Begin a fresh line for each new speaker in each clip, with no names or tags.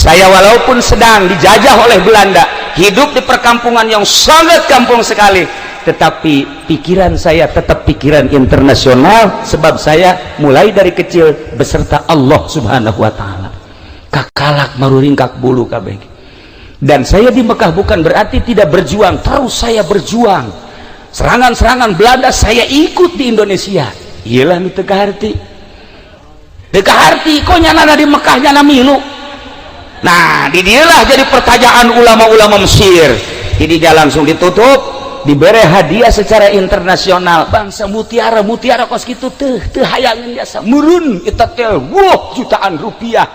Saya walaupun sedang dijajah oleh Belanda, hidup di perkampungan yang sangat kampung sekali, tetapi pikiran saya tetap pikiran internasional, sebab saya mulai dari kecil beserta Allah Subhanahu wa Ta'ala. Kakalak maruringkak bulu kabeh. Dan saya di Mekah bukan berarti tidak berjuang, terus saya berjuang. Serangan-serangan Belanda saya ikut di Indonesia. Iyalah nu teu kaharti. Teu kaharti kok nyana di Mekah nyana milu. Nah, di dialah jadi pertanyaan ulama-ulama Mesir. Jadi dia langsung ditutup, diberi hadiah secara internasional. Bangsa mutiara, mutiara kos kitu teu teu hayangeun biasa. Murun eta teh, wah, jutaan rupiah.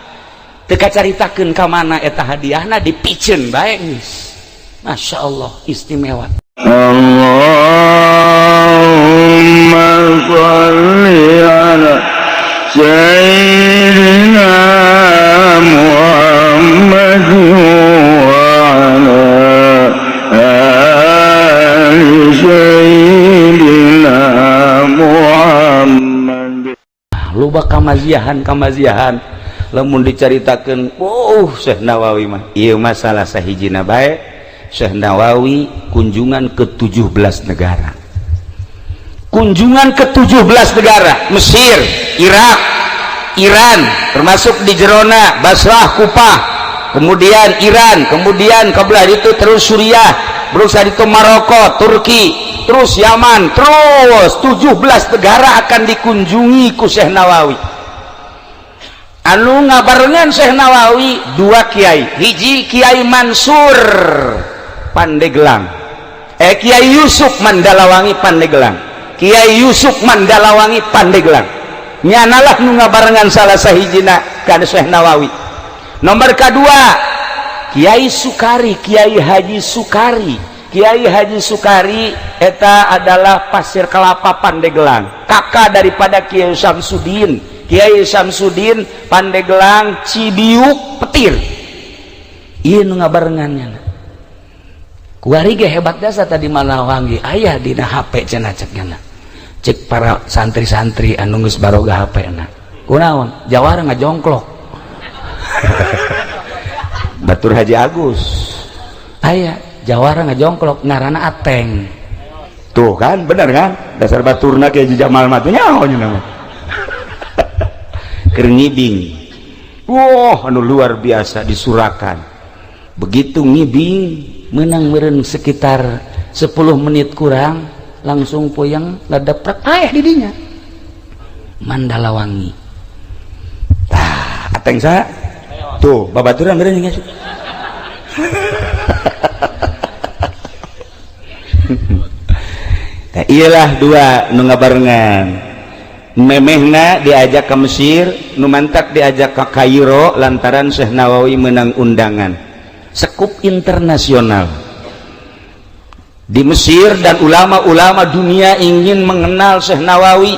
Teu kacaritakeun ka mana eta hadiahna, dipiceun bae geus. Masya Allah, istimewa.
اللهم صل على سيدنا محمد وعلى آل سيدنا محمد.
Loba kamaziahan kamaziahan lamun dicaritakeun. Oh, Syekh Nawawi mah ieu masalah sahijina bae. Syekh Nawawi kunjungan ke 17 negara, kunjungan ke 17 negara, Mesir, Irak, Iran, termasuk di Jerona, Basrah, Kupah, kemudian Iran, kemudian kebelah itu terus Suriah, terus itu Maroko, Turki, terus Yaman, terus 17 negara akan dikunjungi ku Syekh Nawawi. Anu ngabarengan Syekh Nawawi dua kiai, hiji Kiai Mansur Pandeglang, Kiai Yusuf Mandalawangi Pandeglang, Kiai Yusuf Mandalawangi Pandeglang. Nyanalah nu ngabarengan salah sahijina kan Syekh Nawawi. Nomor kedua Kiai Sukari, Kiai Haji Sukari. Kiai Haji Sukari eta adalah Pasir Kelapa, Pandeglang, kakak daripada Kiai Samsudin. Kiai Samsudin Pandeglang, Cibiuk, Petir. Ieu nu ngabarengannya. Kuari ge hebat jasa tadi Malawangi aya dina HP cenah, cek nyana, cek para santri-santri anu geus baroga HP na. Kunaon jawara ngajongklok batur Haji Agus aya jawara ngajongklok ngaranna Ateng. Tuh kan, bener kan? Dasar baturna kayak Jamal mah teh nyaho nya mah keur ngibing. Wah, anu luar biasa disurakan. Begitu ngibing menang meureun sekitar 10 menit kurang, langsung puyeng, ladeprak ayah di dinya Mandalawangi. Tah, Ateng sa tuh babaturan meureun nya. Nah, iyalah dua nu ngabarengan. Memehna diajak ke Mesir, nu mantak diajak ke Kairo lantaran Syekh Nawawi menang undangan sekup internasional di Mesir dan ulama-ulama dunia ingin mengenal Syekh Nawawi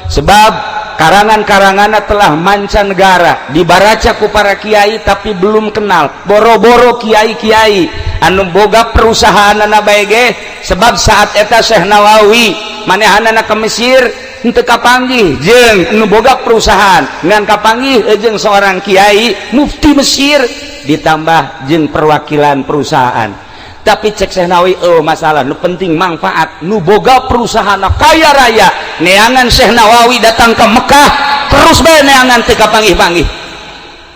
sebab karangan-karangannya telah mancanegara, dibaraca ku para kiai tapi belum kenal. Boro-boro kiai-kiai, anu boga perusahaan bae ge, sebab saat eta Syekh Nawawi manehanana ke Mesir henteu kapanggih jeung anu boga perusahaan, ngan kapanggih jeung seorang kiai mufti Mesir ditambah jeung perwakilan perusahaan. Tapi cek Syekh Nawawi, oh, masalah nu penting manfaat. Nu boga perusahaan kaya raya neangan Syekh Nawawi datang ke Mekah terus bae neangan teu kapanggih-panggih.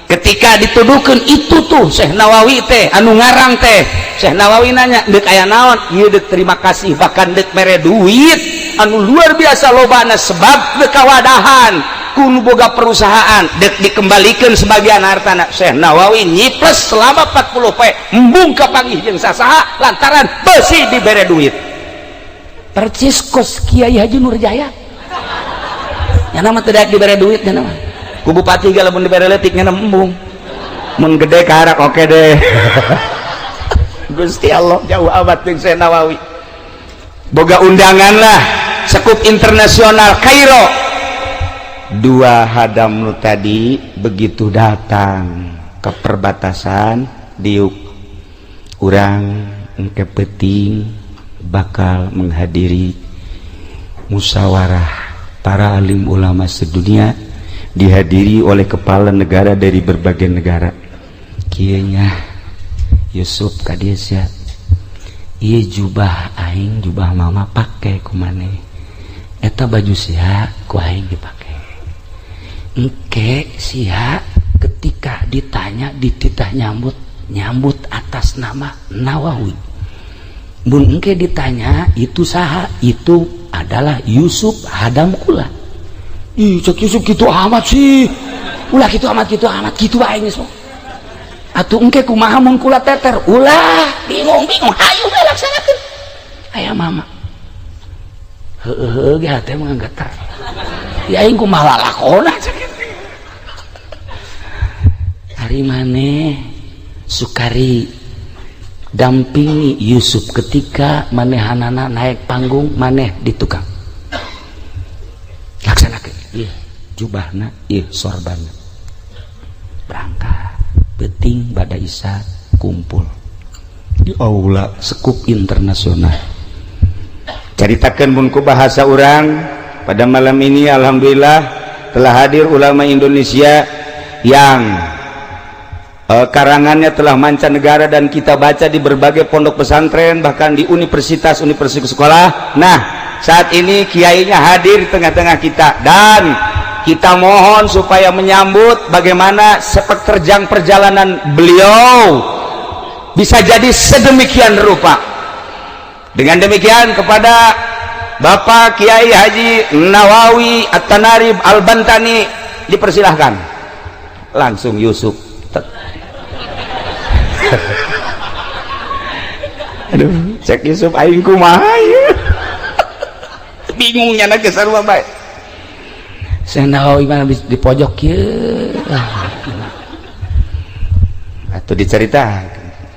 Ketika dituduhkeun itu tuh Syekh Nawawi teh anu ngarang teh, Syekh Nawawi nanya, deuk aya naon ieu? Deuk terima kasih, bahkan deuk mere duit anu luar biasa lobana sebab deuk kawadahan ku nu boga perusahaan, dek dikembalikan sebagian hartana. Syekh Nawawi nyiples selama 40 poe, embung kapanggih jeung sasaha lantaran besi dibere duit. Percis kos Kiai Haji Nurjaya nya mah, tidak dibere duit nya mah ku bupati ge lamun dibere leutik nya embung, mun gede karak oke deh. Gusti Allah, jauh amat jeung Syekh Nawawi. Boga undangan lah sekup internasional Kairo. Dua hadam nu tadi begitu datang ke perbatasan, diuk urang engke peuting bakal menghadiri musyawarah para alim ulama sedunia, dihadiri oleh kepala negara dari berbagai negara. Kieu nya, Yusuf, ka dieu sia. Ieu jubah aing, jubah mama pake ku maneh. Eta baju sia ku aing dipake. Engke sia ketika ditanya, dititah nyambut, nyambut atas nama Nawawi. Mun engke ditanya itu saha, itu adalah Yusuf Hadam kula. Ih, cek Yusuf, gitu amat sih, ulah gitu amat, gitu amat, gitu wae geus. Atuh engke kumaha mun kula teter? Ulah bingung-bingung, hayu we laksanakeun. Aya mama, heueuh heueuh ge hate mah geter ya, aing kumaha lalakona cek. Ari maneh Sukari dampingi Yusuf ketika manehanana naik panggung, maneh di tukang laksanakeun. Ieu jubahna, ieu sorbanna. Berangkat peuting bada Isya, kumpul
di aula
sekup internasional.
Caritakan mun ku bahasa urang pada malam ini, alhamdulillah telah hadir ulama Indonesia yang karangannya telah mancanegara dan kita baca di berbagai pondok pesantren, bahkan di universitas universitas sekolah. Nah, saat ini kiainya hadir di tengah-tengah kita dan kita mohon supaya menyambut bagaimana sepak terjang perjalanan beliau bisa jadi sedemikian rupa. Dengan demikian, kepada Bapak Kiai Haji Nawawi At-Tanarib Al-Bantani dipersilahkan. Langsung Yusuf. Aduh, cek Yusuf, aing kumaha ieu? Bingungnya na geus sarua bae.
Syekh Nawawi mah di pojok kieu.
Atau diceritakan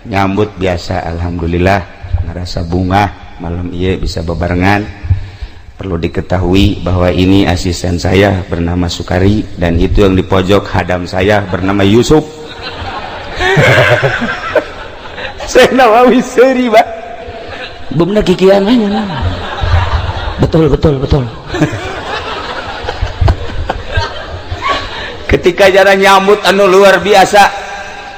nyambut biasa, alhamdulillah ngerasa bunga malam iya bisa bebarengan. Perlu diketahui bahwa ini asisten saya bernama Sukari dan itu yang di pojok hadam saya bernama Yusuf. Syekh Nawawi seuri, Pak.
Bener kikian mah nya. Betul betul betul.
Ketika jalan nyambut anu luar biasa,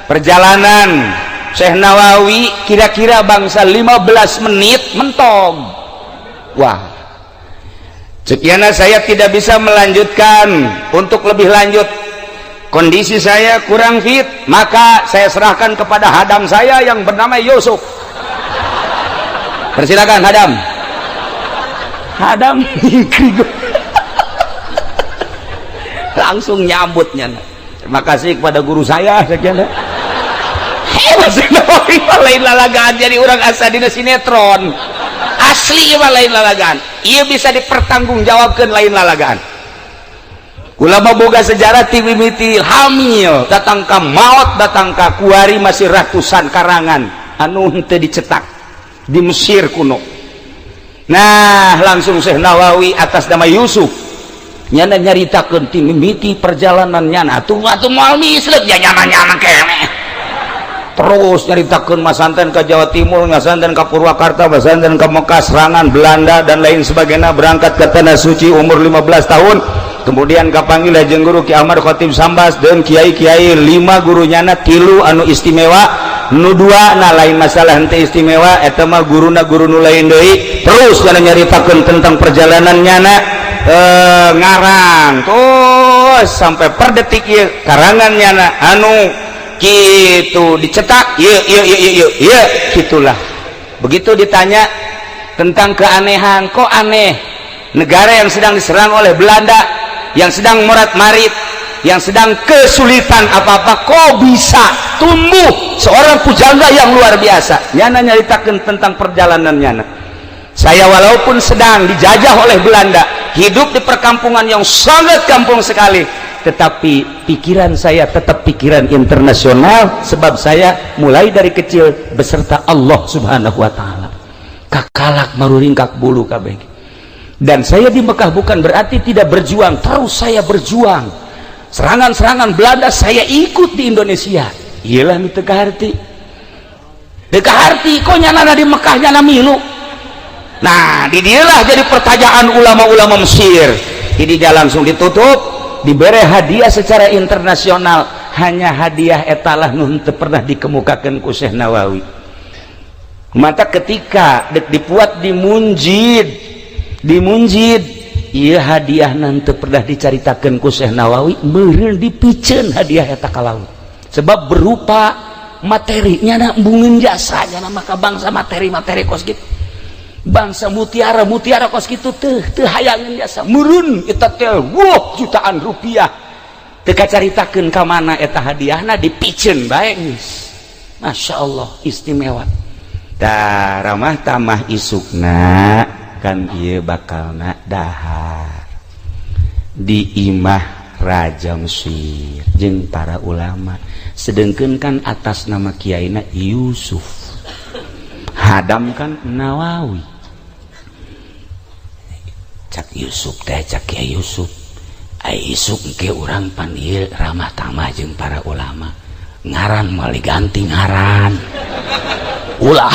perjalanan Syekh Nawawi kira-kira bangsa 15 menit mentog. Wah, sekian, saya tidak bisa melanjutkan untuk lebih lanjut, kondisi saya kurang fit, maka saya serahkan kepada hadam saya yang bernama Yusuf. Persilakan, hadam. Hadam langsung nyambutnya, terima kasih kepada guru saya sekian. Hebat, lain lalagaan, jadi orang asa dina sinetron asli mah lain lalagaan. Iya, bisa dipertanggungjawabkan lain lalagaan. Ulama boga sejarah ti mimiti hamil datang ke maut, datang ke kuari, masih ratusan karangan anu henteu dicetak di Mesir kuno. Nah, langsung Syekh Nawawi atas nama Yusuf nyana nyaritakeun ti mimiti perjalanan nyana. Atuh atuh moal misleuk ya, nyana-nyana keneh terus nyaritakeun masanten ke Jawa Timur, masanten ke Purwakarta, masanten ke Mekah, serangan Belanda dan lain sebagainya, berangkat ke Tanah Suci umur 15 tahun, kemudian kapanggil jeung guru Ki Ahmad Khatib Sambas dan kiai-kiai lima guru nyana, tilu anu istimewa, nu dua nah lain masalah henteu istimewa, eta mah guruna guru nu lain deui. Terus nyana nyaritakeun tentang perjalanan nyana ngarang terus sampai per detik ieu karangan nyana anu gitu dicetak iya iya iya iya iya gitulah. Begitu ditanya tentang keanehan, kok aneh negara yang sedang diserang oleh Belanda, yang sedang morat marit, yang sedang kesulitan apa-apa, kok bisa tumbuh seorang pujangga yang luar biasa? Nyana nyaritakan tentang perjalanan nyana, saya walaupun sedang dijajah oleh Belanda, hidup di perkampungan yang sangat kampung sekali, tetapi pikiran saya tetap pikiran internasional sebab saya mulai dari kecil beserta Allah Subhanahu wa Ta'ala. Kakalak maruringkak bulu kabeh. Dan saya di Mekah bukan berarti tidak berjuang, terus saya berjuang. Serangan-serangan Belanda saya ikut di Indonesia. Iyalah, nu teu kaharti, teu kaharti kok nyana di Mekah nyana milu. Nah, di dialah jadi pertanyaan ulama-ulama Mesir. Jadi dia langsung ditutup, diberi hadiah secara internasional.
Hanya hadiah etalah nu teu pernah dikemukakan ku Syekh Nawawi. Mata ketika dek dipuat di Munjid, di Munjid ieu hadiah nanti pernah dicaritakeun ku Syekh Nawawi, meureun dipiceun hadiah eta ka laut. Sebab berupa materi, nyana embungeun jasa, nyana maka bangsa materi-materi kos kitu. Bangsa mutiara-mutiara kos kitu teu teu hayangeun jasa. Meureun eta teh wah jutaan rupiah. Teu kacaritakeun ka mana eta hadiahna, dipiceun bae geus. Masya Allah, istimewa. Tah, ramah tamah isukna kan ieu bakalna dahar di imah Raja Mesir jeung para ulama, sedengkeun kan atas nama kiaina Yusuf, hadam kan Nawawi. Cak Yusuf teh, cak Kiai Yusuf, ai isuk ke urang pan ieu ramah tamah jeung para ulama, ngaran moal diganti, ngaran ulah,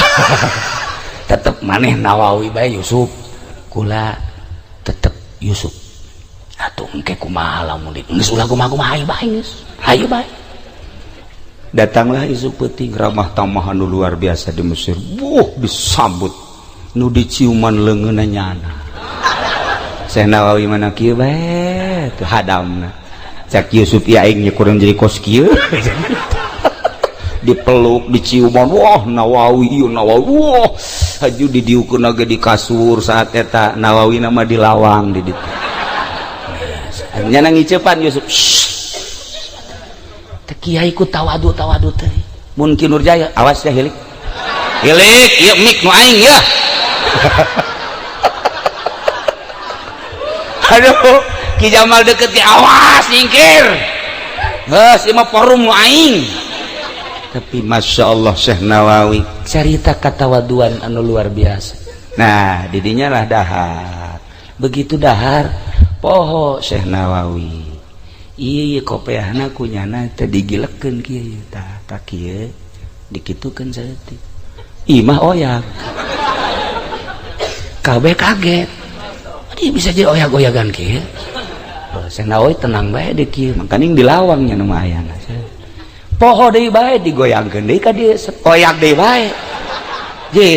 tetep maneh Nawawi bae. Yusuf, kula tetep Yusuf. Atuh engke kumaha lamun di geus ulah kumaha-kumaha, hayu bae geus, hayu bae. Datanglah isuk peuting, ramah tamah anu luar biasa di Mesir. Buh, disambut nu diciuman leungeunna nyana. Syekh Nawawi mana kieu bae tuh hadamna. Cak Yusuf, ya aing kurang jadi kos kieu. Dipeluk, diciuman, wah Nawawi ieu Nawawi, wah haju didiukeun ge di kasur. Saat eta Nawawi nama di lawang di ditu nyana ngicepan Yusuf, teh kiai ku tawadu tawadu teh. Mun Ki Nurjaya, awas ya, hilik hilik ieu mik nu aing ya. Aduh, Ki Jamal deket ki, awas nyingkir, geus ieu mah forum nu aing. Tapi Masya Allah, Syekh Nawawi cerita katawaduan anu luar biasa. Nah, didinya lah dahar. Begitu dahar, poho Syekh Nawawi, iya kopeahna kunyana teh digilekeun kieu, tah tah kieu dikitukeun saeutik, imah oyak kabeh kaget, dia bisa jadi oyak-oyagan kieu. Syekh Nawawi tenang bae di kieu, mangkaning di lawangnya nu mah ayana. Poho deui bae, digoyangkeun deui ka dieu, oyak deui bae. Je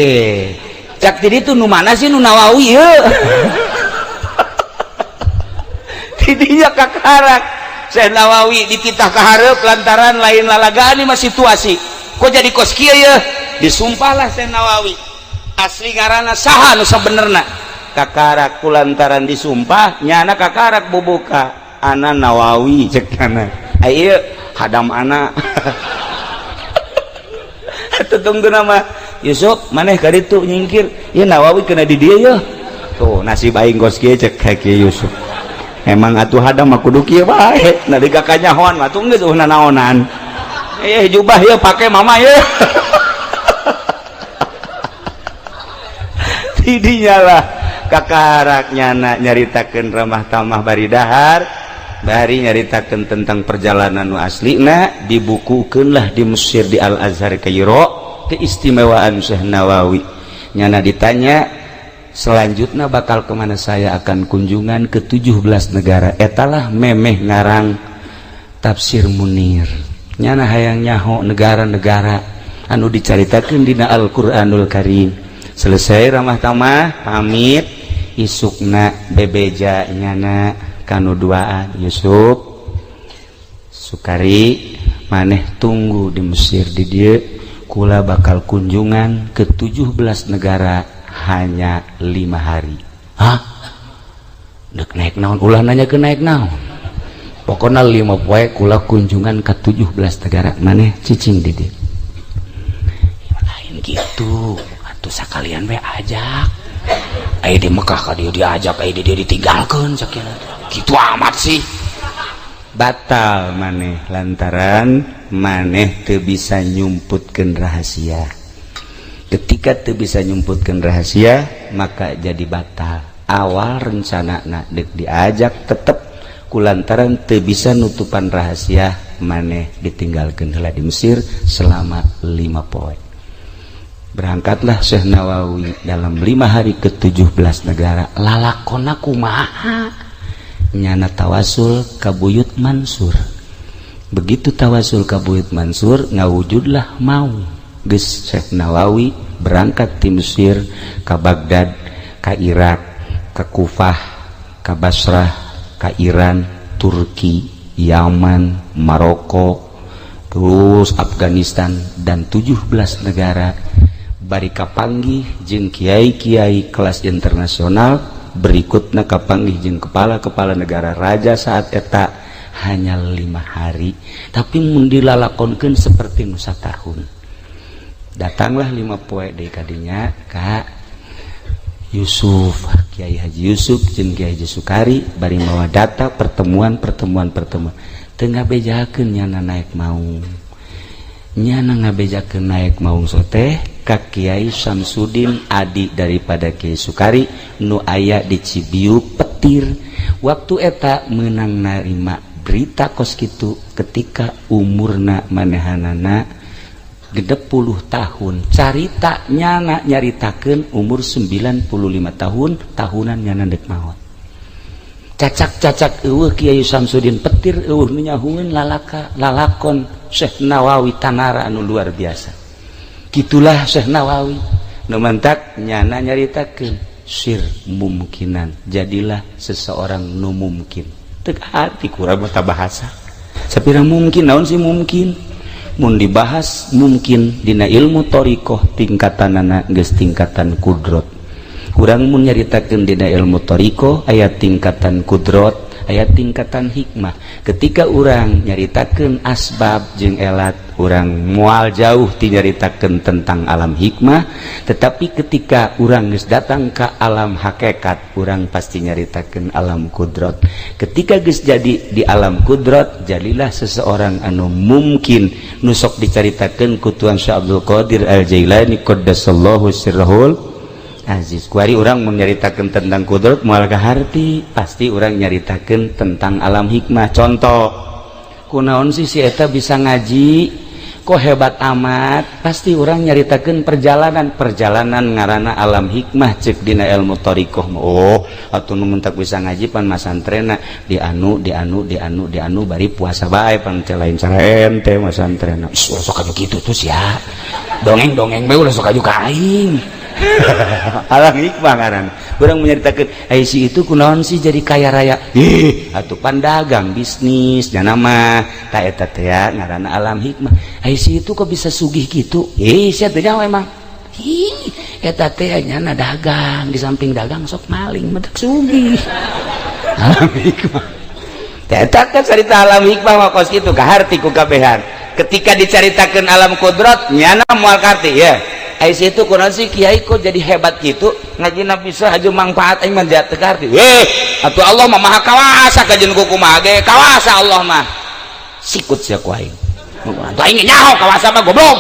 cak ti ditu, nu mana sih nu Nawawi ieu? Tidinya kakarak Syekh Nawawi dititah ka hareup lantaran lain lalagaan mah situasi kok jadi kos kieu ye. Disumpahlah Syekh Nawawi, asli ngaranna saha nu sabenerna? Kakarak kulantaran disumpah nyana kakarak bubuka ana Nawawi, cek nyana, ieu hadam ana. Atuh tunggu nama Yusuf maneh ka ditu nyingkir, ieu Nawawi kena di dieu ye, tuh nasib aing kos kieu, cek Ki Yusuf. Emang atuh hadam mah kudu kieu bae, nalika kanyahoan mah tuh geus eueuh nanaonan, eh jubah ieu pake mama ieu. Tidinya lah kakarak nyana nyaritakeun ramah tamah bari dahar, bari nyaritakeun tentang perjalanan nu aslina, dibukukeun lah di Mesir di Al Azhar Kairo keistimewaan Syekh Nawawi. Nyana ditanya selanjutnya bakal kemana? Saya akan kunjungan ke 17 negara. Etalah memeh ngarang Tafsir Munir, nyana hayang nyaho negara-negara anu dicaritakeun dina Al-Qur'anul Karim. Selesai ramah tamah, pamit, isukna bebeja nyana kanu duaan, Yusuf Sukari, maneh tunggu di Mesir di dieu, kula bakal kunjungan ke 17 negara hanya 5 hari. Hah? Dek naik naon? Ulah nanya ke naik naon, pokoknya 5 poe kula kunjungan ke 17 negara, maneh cicing di dieu. Lain gitu atuh, sakalian we ajak. Ai di Mekah ka dieu diajak, ai di dieu ditinggalkeun sakieu, gitu amat sih. Batal maneh lantaran maneh teu bisa nyumputkeun rahasia. Ketika teu bisa nyumputkeun rahasia maka jadi batal. Awal rencana dek diajak tetep, kulantaran teu bisa nutupan rahasia maneh ditinggalkeun heula di Mesir selama 5 poe. Berangkatlah Syekh Nawawi dalam 5 hari ke 17 negara. Lalakona kumaha? Nyana tawasul ka Buyut Mansur. Begitu tawasul ka Buyut Mansur, ngawujudlah mau geus Syekh Nawawi berangkat ti Mesir ka Baghdad, ka Irak, ka Kufah, ka Basrah, ka Iran, Turki, Yaman, Maroko, terus Afghanistan dan 17 negara, bari kapanggih jeung kiai-kiai kelas internasional. Berikutnya kapanggih jeung kepala-kepala negara, raja saat eta. Hanya 5 hari, tapi mun dilalakonkeun seperti nu satahun. Datanglah 5 poe deui kadinya ka Yusuf, Kiai Haji Yusuf jeung Kiai Haji Sukari, bari mawa data pertemuan, pertemuan, pertemuan. Teu ngabejakeun nyana naik maung, nyana ngabejakeun naik maung sote ka Kiai Samsudin, adik daripada Kiai Sukari nu aya di Cibiu Petir. Waktu eta menang narima berita kos kitu ketika umurna manehanana 60 tahun. Carita nyana nyaritakeun umur 95 tahun, tahunan nyana dek maot. Cacak-cacak eueuh Kiai Samsudin Petir, eueuh nu nyahueun lalaka lalakon Syekh Nawawi Tanara anu luar biasa. Gitulah Syekh Nawawi nu mantak nyana nyaritakeun sir mungkinan, jadilah seseorang nu mungkin. Teu hati kurang mata bahasa sapira mungkin. Naon sih mungkin? Mun dibahas mungkin dina ilmu thoriqoh, tingkatanana geus tingkatan kudrot. Kurang mun nyaritakeun dina ilmu thoriqoh, aya tingkatan kudrot, aya tingkatan hikmah. Ketika urang nyaritakeun asbab jeung elat, urang mual jauh ti nyaritakeun tentang alam hikmah. Tetapi ketika urang geus datang ke alam hakikat, urang pasti nyaritakeun alam kudrot. Ketika geus jadi di alam kudrot, jadilah seseorang anu mungkin nu sok dicaritakeun ku Tuan Syekh Abdul Qadir Al Jailani qaddasallahu sirrahul aziz. Kuari urang menyaritakeun tentang kudrot moal kaharti, pasti urang nyaritakeun tentang alam hikmah. Contoh, kunaon sih si eta bisa ngaji kok hebat amat? Pasti urang nyaritakeun perjalanan. Perjalanan ngarana alam hikmah cek dina ilmu thoriqoh. Oh, atuh nu mentak bisa ngaji pan masantrena di anu, di anu, di anu, di anu, bari puasa bae, pan lain cara ente masantrena. Sok aju kitu tuh sia, dongeng dongeng bae, ulah sok aju ka aing. Alam hikmah ngaran. Urang menyeritakan, "Eh, si itu kunaon sih jadi kaya raya?" "Ih, atuh pan dagang, bisnis jana mah." Ta eta teh ngaranna alam hikmah. "Eh, si itu kok bisa sugih gitu?" "Ih, sia teh nyaho emang." "Ih, eta teh nyana dagang, di samping dagang sok maling, mentak sugih." Alam hikmah eta kan. Cerita alam hikmah mah kos kitu, kaharti ku kabehan. Ketika dicaritakeun alam kudrat, nyana moal kaharti ya. Ai si itu kunaon sih, kiai, kok jadi hebat gitu ngaji, bisa aja manfaat? Aing mah teu kaharti. "Eh, atuh Allah mah maha kawasa, kajeun ku kumaha ge kawasa Allah mah." Sikut sia ku aing. Atuh aing nyaho kawasa mah, goblok.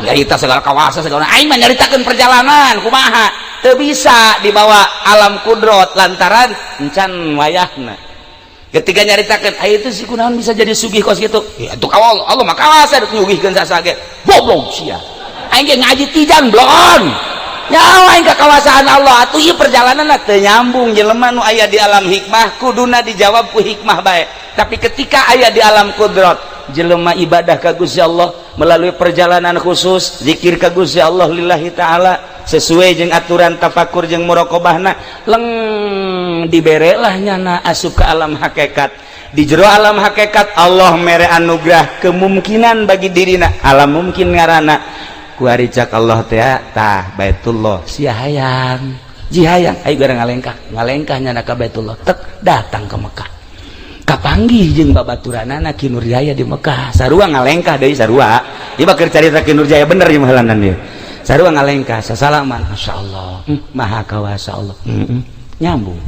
Nyarita segala kawasa segala, aing mah nyaritakeun perjalanan kumaha. Teu bisa dibawa alam kudrot lantaran encan wayahna. Ketika nyaritakeun, "Ai itu si kunaon bisa jadi sugih kos gitu?" "Ya atuh Allah, Allah mah kawasa nyugihkeun sasage." Goblok sia, aing ge ngaji tijan blon nyawa aing kekawasaan Allah. Atuh ieu perjalanan teu nyambung. Jelema nu aya di alam hikmah kuduna dijawab ku hikmah bae. Tapi ketika aya di alam kudrat, jelema ibadah ka Gusti Allah melalui perjalanan khusus, zikir ka Gusti Allah lillahi ta'ala sesuai jeung aturan tafakur jeung muraqabahna, leng diberelah nyana asup ke alam hakikat. Di jero alam hakikat Allah mere anugerah kemungkinan bagi dirina. Alam mungkin ngarana. Kuari cak Allah teh, "Tah Baitullah, sia hayang ji hayang, ayo gara ngalengkah." Ngalengkah nyana ka Baitullah, tek datang ke Mekah, kapanggih jeung babaturanana Ki Nurjaya di Mekah. Sarua ngalengkah deui, sarua ieu bakeur carita Ki Nurjaya bener ieu mahalanan ieu. Sarua ngalengkah, sasalaman, masyaallah, maha kawasa Allah. Nyambung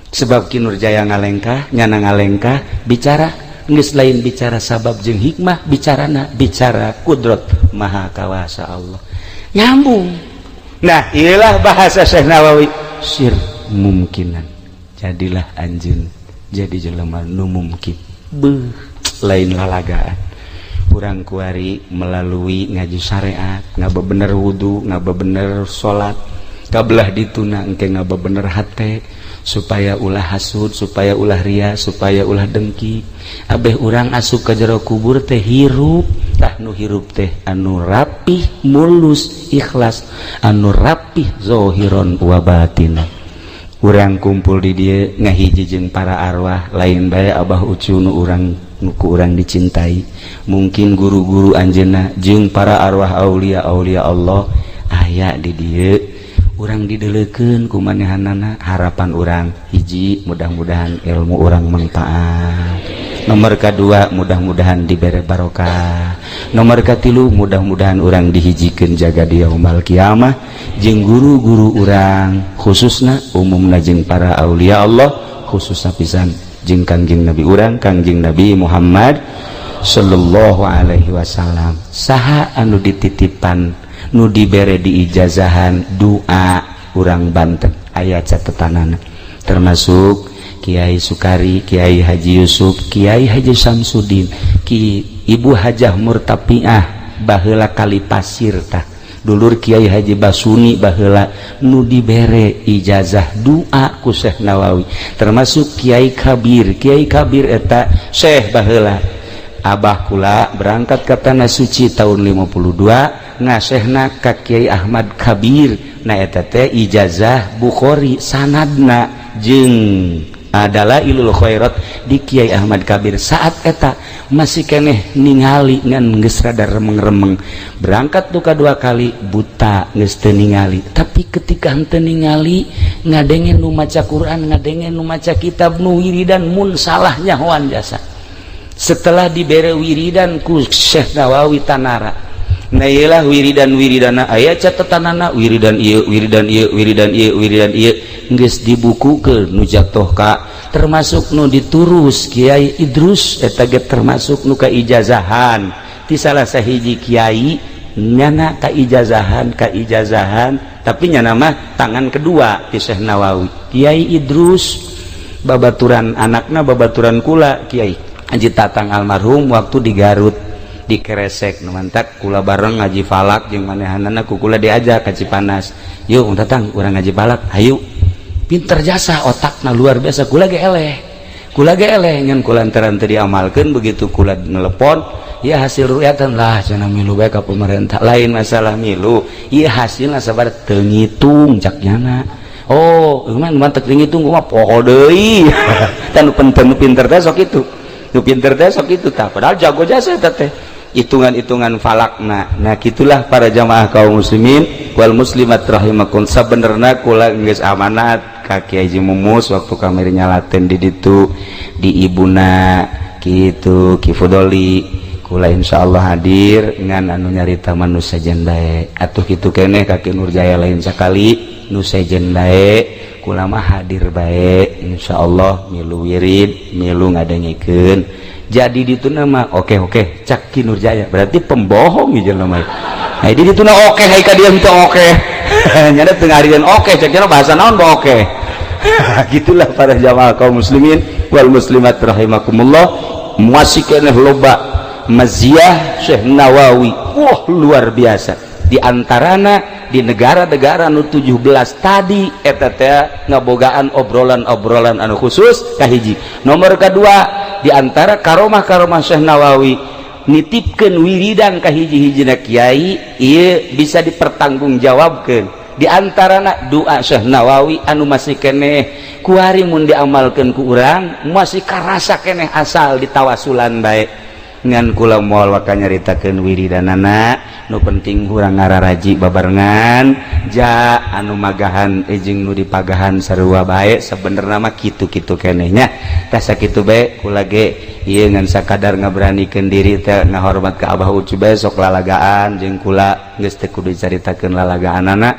sebab Ki Nurjaya ngalengkah, nyana ngalengkah, bicara geus lain bicara sabab jeung hikmah, bicarana bicara kudrat, maha kawasa Allah. Nyambung. Nah, inilah bahasa Syekh Nawawi, sir mungkinan, jadilah anjeun jadi jelema nu mungkin. Beuh, lain lalagaan. Kurang kuari melalui ngaji syariat, ngabebener wudu, ngabebener salat, kabelah dituna engke ngabebener hate. Supaya ulah hasud, supaya ulah ria, supaya ulah dengki. Abeh urang asup ke jero kubur teh hirup. Tah, nu hirup teh anu rapih, mulus, ikhlas, anu rapih zohiron wa batin. Urang kumpul di dieu ngahiji jeung para arwah, lain bae Abah Ucu nu urang nu ku urang dicintai, mungkin guru-guru anjeunna jeung para arwah aulia aulia Allah aya di dieu. Urang didelekeun ku manehanana. Harapan urang hiji, mudah-mudahan ilmu urang manfaat. Nomor kedua, mudah-mudahan dibere barokah. Nomor katilu, mudah-mudahan urang dihijikeun jaga di yaumal kiamah jeung guru-guru urang, khususna umumna jeung para aulia Allah, khususna pisan jeung Kangjeng Nabi urang, Kangjeng Nabi Muhammad sallallahu alaihi wasallam. Saha anu dititipan, nu dibere diijazahan doa urang Banten, aya catetanana, termasuk Kiai Sukari, Kiai Haji Yusuf, Kiai Haji Samsudin, Ki Ibu Hajah Murtapiah baheula kali pasir, tah dulur Kiai Haji Basuni baheula nu dibere ijazah doa ku Syekh Nawawi, termasuk Kiai Kabir. Kiai Kabir eta Syekh baheula. Abah kula berangkat ke Tanah Suci tahun 52, ngasehna ka Kiai Ahmad Kabir. Nah, eta teh ijazah Bukhari sanadna jeung adalah ilul khairat di Kiai Ahmad Kabir. Saat eta masih keneh ningali, ngan geus rada remeng-remeng. Berangkat tuh kedua kali buta, geus teu ningali, tapi ketika henteu ningali ngadenge nu maca Quran, ngadenge nu maca kitab, nu wiridan, mun salah nyahoan jasa. Setelah dibere wiridan ku Syekh Nawawi Tanara, nah iyalah wiridan wiridana aya catetanana, wiridan ieu, wiridan ieu, wiridan ieu, wiridan ieu, geus dibukukeun nu jatuh ka termasuk nu diturus Kiai Idrus. Eta ge termasuk nu kaijazahan ti salah sahiji kiai, nyana kaijazahan kaijazahan, tapi nyana mah tangan kedua ti Syekh Nawawi. Kiai Idrus babaturan anakna, babaturan kula, Kiai Haji Tatang almarhum, waktu di Garut di Keresek. Nu mantak kula bareng ngaji falak jeung manehanana, ku kula diajak ka Cipanas, "Yuk, Tatang, urang ngaji falak, hayu." Pinter jasa, otakna luar biasa. Kula ge eleh, kula ge eleh, ngan kulantaran teu diamalkeun. Begitu kula nelepon ya, hasil rukyatan lah cenah, milu bae ka pemerintah. Lain masalah milu ieu, hasilna sabar teu ngitung cak nyana. Oh, emang mantek teu ngitung mah poho deui. Tah, nu penting pinter teh sok itu, nu pinter teh sok itu. Tah, padahal jago jasa eta teh hitungan-hitungan falakna. Nah, gitulah para jamaah kaum muslimin wal muslimat rahimakum. Sabenerna kula geus amanat ka Kiai Haji Mumus waktu kamari nyalaten di ditu di ibuna kitu Ki Fudoli, kula insyaallah hadir, ngan anu nyarita mah nu sejen bae atuh. Kitu keneh ka Ki Nurjaya, lain sakali nu sejen bae, kula mah hadir bae insyaallah, milu wirid, milu ngadengekeun. Jadi di nama oke oke cak Ki Nurjaya, berarti pembohong ieu jelema. Nah, di ditu oke, hai ka dia teu oke, nyana teu ngarian oke cak nya, bahasa naon ba oke. Gitulah para jamaah kaum muslimin wal muslimat rahimakumullah. Masih keneh loba maziah Syekh Nawawi, wah, luar biasa. Di antarana di negara-negara nu 17 tadi eta teh ngabogaan obrolan-obrolan anu khusus kahiji. Nomor kedua, di antara karomah-karomah Syekh Nawawi nitipkeun wiridan ka hiji-hijina kiai, ieu bisa dipertanggungjawabkeun. Di antarana doa Syekh Nawawi anu masih keneh kuari mun diamalkeun ku urang masih karasa keneh, asal ditawasulan bae. Ngan kula moal waka nyaritakeun wiridanana, nu penting urang ngararaji babarengan ja anu magahan jeung nu dipagahan sarua bae. Sebenerna mah kitu-kitu keneh nya. Tah, sakitu bae kula ge ieu, ngan sakadar ngaberanikeun diri teh ngahormat ka Abah Ucu bae, sok lalagaan jeung kula. Geus teu kudu dicaritakeun lalagaanana,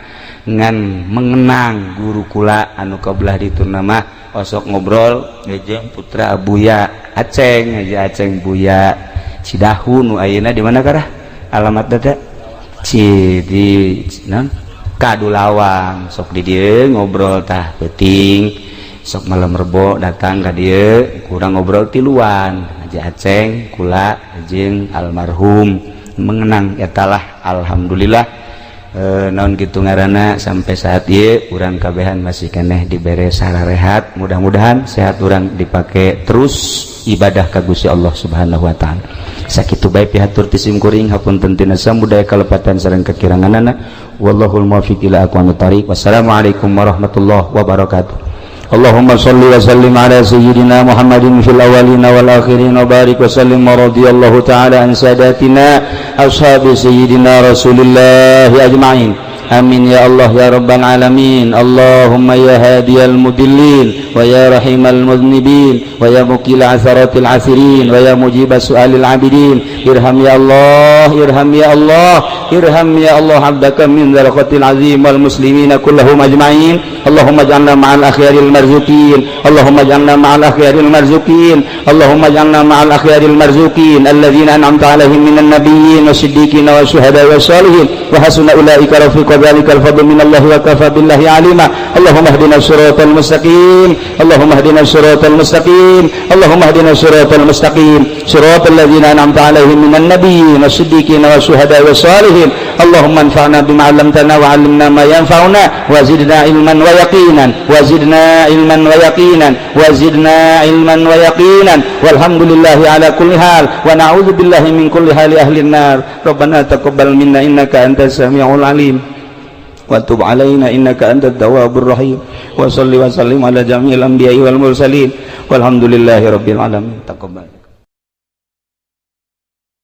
ngan mengenang guru kula anu kabelah ditu mah osok ngobrol jeung putra Abuya Aceng, Haji Aceng Buya Cidahu, nu ayeuna di mana karah alamat teh Ci di non Kadulawang. Sok di dieu ngobrol. Tah, peuting sok malam Rebo datang ka dieu, kurang ngobrol tiluan Haji Aceng, kula jeung almarhum, mengenang etalah. Alhamdulillah. Naon gitu ngaranna, sampai saat ieu urang kabehan masih keneh dibere rehat. Mudah-mudahan sehat urang dipakai terus ibadah ka Gusti Allah Subhanahu wa Ta'ala. Sakitu bae pihatur ti sim kuring, hapunten tina samudaya kalepatan sareng kekiranganana. Wallahul muwaffiq ila aqwamit thariq. Wassalamualaikum warahmatullahi wabarakatuh. اللهم صل وسلم على سيدنا محمد في الأولين والآخرين وبارك وسلم، ورضي الله تعالى عن ساداتنا أصحاب سيدنا رسول الله أجمعين. آمين يا الله يا رب العالمين. اللهم يا هادي المضلين، ويا رحيم المذنبين، ويا مقيل عثرات العاثرين، ويا مجيب سؤال العابدين، ارحم يا الله، ارحم يا الله، ارحم يا الله عبدك من ذا الخط العظيم والمسلمين كلهم أجمعين. اللهم اجعلنا مع الأخيار المرزوقين، اللهم اجعلنا مع الأخيار المرزوقين، اللهم اجعلنا مع الأخيار المرزوقين الذين أنعمت عليهم من النبيين والصديقين والشهداء والصالحين، وحسن أولئك رفيقا. ذلك الفضل من الله وكفى بالله عليما. اللهم اهدنا الصراط المستقيم، اللهم اهدنا الصراط المستقيم، اللهم اهدنا الصراط المستقيم، صراط الذين أنعمت عليهم من النبيين والصديقين والشهداء والصالحين. اللهم انفعنا بما علمتنا وعلمنا ما ينفعنا وزدنا علما ويقينا، وزدنا علما ويقينا، وزدنا علما ويقينا. والحمد لله على كل حال، ونعوذ بالله من كل حال أهل النار. ربنا تقبل منا إنك أنت السميع العليم، وتب علينا إنك أنت التواب الرحيم، وصل وسلم على جميع الأنبياء والمرسلين، والحمد لله رب العالمين. تقبل.